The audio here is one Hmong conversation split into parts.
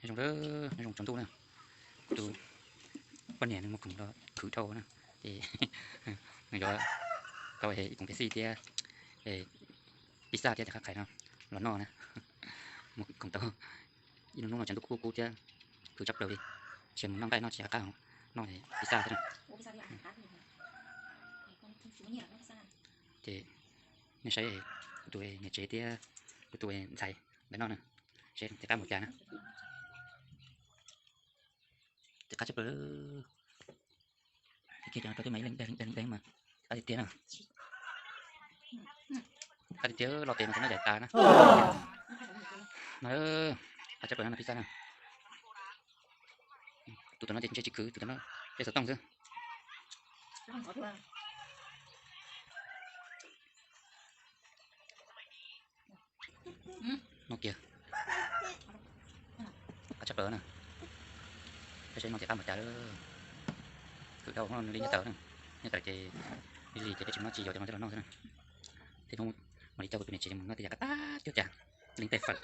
Nyob zoo, nyob zoo tsaus ntuj na. Kuv tus poj niam nws muag khoom los khwv dhau na, ces nws yuav tau ib koom peb xij thiab pizza thiab cov qab qhais no los noj na. Muag khoom tau ib hnub no tsaus ntuj kub kub thiab khwv tshaj plaws li, tsis mus noj nqaij noj tsis qab qab, noj pizza thiab na. Ces nej saib kuv tus niam tsev thiab kuv tus ntxhais lawv noj na, seb nws qab mus cas na. Ces qab tshaj plaws. Kiag cov no rau tej mas ib leeg deeg deeg mas qab tiag tiag na. Qab tiag tiag, los tes mas noj yaim tas na. No, qab tshaj plaws no pizza na. Tus tom no ces ntshe tsis khwv, tus tom no ntshe xov tooj xwb. No kiag. Qab tshaj plaws na. Peb saib no ces qab mus cas lawm. Khwv dhau li nyob tawm na. Nyob tawm ces li li ces peb tsis noj, tsis yuav cov no coj los noj xwb na. Tej hnub mam li coj kuv tus niam tsev mus noj tej yam qab qab cuag cas, leej tej fawm.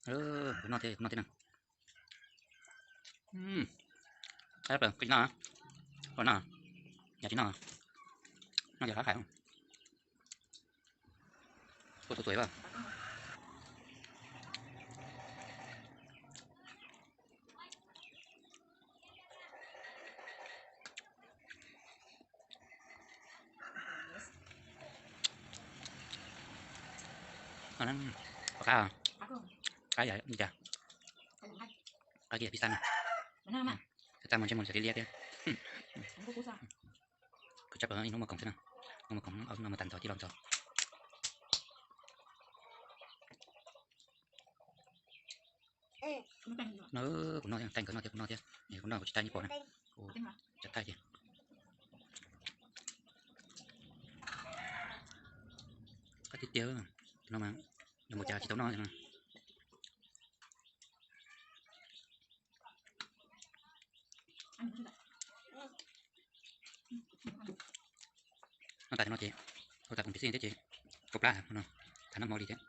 Kuv noj thiab, kuv noj thiab na. Qab tshaj plaws, koj tsis noj? Koj noj? Yog tsis noj, noj cov qab qhais. Ua tus tuav ib. Qab, qab yam li cas? Qab kiag pizza na. Pizza mas ntshe mus xav liab liab thiab. Kuv tsab plaws ib hnub muaj khoom xwb na. Hnub muaj khoom, hnub no mus tag nrho tij laug ntxov. No kuv noj thiab, thaij nkawd noj thiab kuv noj thiab, kuv noj kuv tsis thaij nej pom na. Kuv thaij tiag. Qab tiag tiag, tus no mas nws mus cas tsis tau noj no. Noj tas no ces ua tas koom pib xij thiab ces kua plab no, tas noj hmo li thiab.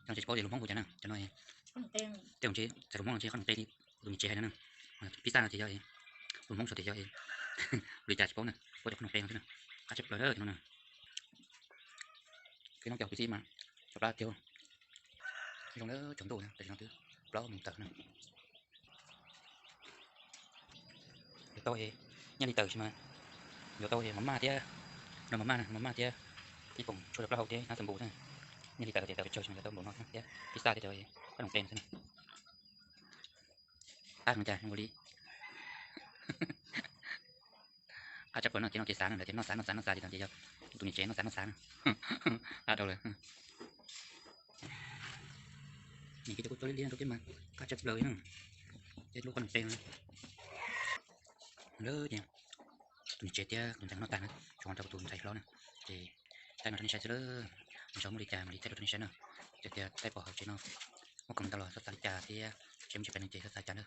Cov no tsis paub tias lus Hmoob hu cas na, cov no tej zaum ntshe txawm lus Hmoob no ntshe qhob noom qe li tus niam tsev hais no na. Pib xaj no ces yog lus Hmoob saum tias yog li cas tsis paub na, paub cov qhob noom qe no xwb na. Qab tshaj plaws cov no na. Peb Hmoob cov pib xij mas cov plab tiag. Zoo na, tsaus ntuj na, tam sim no twb plaub moos tawm na. Yuav tau nyiaj li tawm sis mas yuav tau mas maj thiab, no mas maj, mas maj thiab ib poom tshuaj rau plaub hau thiab hnab txhua npus thiab. Nyiaj li tawm ces tawm pes tsawg sis mas yuav tau npaum no thiab pib xaj thiab cov qhob noom qe no xwb na. Qab no cas zoo ua li. Qab tshaj plaws no ces no ces xav na, lawv tias noj xav noj xav noj xav ces no ces yog tus niam tsev noj xav noj xav na. Qab dhau lawm. Nws ces cov kuj tso liab liab rau peb mas qab tshaj plaws li na. Ces lub qhob noom qe no lawm ces tus niam tsev thiab tus ntxhais noj tag na, tsuas hos rau kuv tus ntxhais hlob na. Ces thaij no rau nej saib xwb lawm, nws tso muaj li cas mam li thaij rau nej saib na. Txawm tias thaij pom hauv tsev no muaj khoom tau los txhob xav li cas thiab, tsev muaj tsis pem no ces txhob xav cas na.